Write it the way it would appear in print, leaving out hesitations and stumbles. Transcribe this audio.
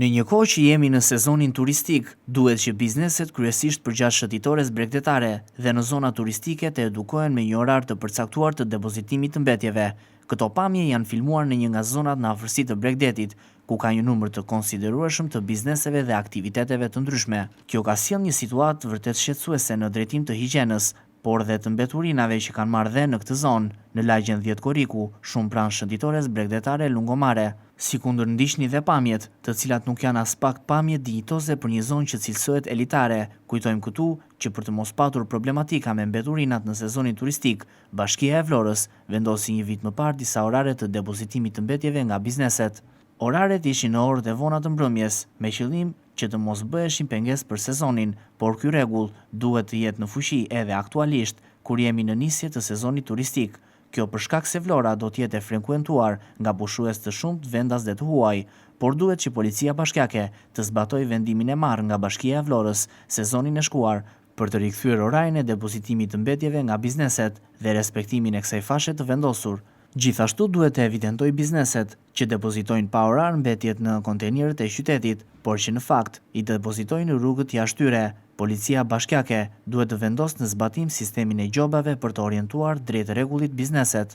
Në një kohë që jemi në sezonin turistik, duhet që bizneset kryesisht përgjatë shëtitores bregdetare dhe në zona turistike të edukohen me një orar të përcaktuar të depozitimit të mbetjeve. Këto pamje janë filmuar në një nga zonat në afërsi të bregdetit, ku ka një numër të konsiderueshëm të bizneseve dhe aktiviteteve të ndryshme. Kjo ka sjellë një situatë vërtet shqetësuese në drejtim të higjienës, por dhe të mbeturinave që kanë marrë dhe në këtë zonë, në lagjen 10 Korriku, shumë pranë shëtitores bregdetare Lungomare. Sikundër ndiqni dhe pamjet, të cilat nuk janë aspak pamje dinjitoze për një zonë që cilësohet elitare, kujtojmë këtu që për të mos patur problematika me mbeturinat në sezonin turistik, Bashkia e Vlorës vendosi një vit më parë disa orare të depozitimit të mbetjeve nga bizneset. Oraret ishin në orët e vona të mbrëmjes, me qëllim që të mos bëheshin pengesë për sezonin, por ky rregull duhet të jetë në fuqi edhe aktualisht, kur jemi në nisje të sezonit turistik. Kjo për shkak se Vlora do të jetë e frekuentuar nga pushues të shumtë vendas dhe të huaj, por duhet që policia bashkiake të zbatojë vendimin e marrë nga Bashkia e Vlorës sezonin e shkuar për të rikthyer orarin e depozitimit të mbetjeve nga bizneset dhe respektimin e kësaj fashe të vendosur. Gjithashtu duhet të evidentojë bizneset që depozitojnë pa orar mbetjet në kontejnerët e qytetit, por që në fakt i depozitojnë në rrugët jashtë tyre. Policia bashkiake duhet të vendosë në zbatim sistemin e gjobave për të orientuar drejt rregullit bizneset.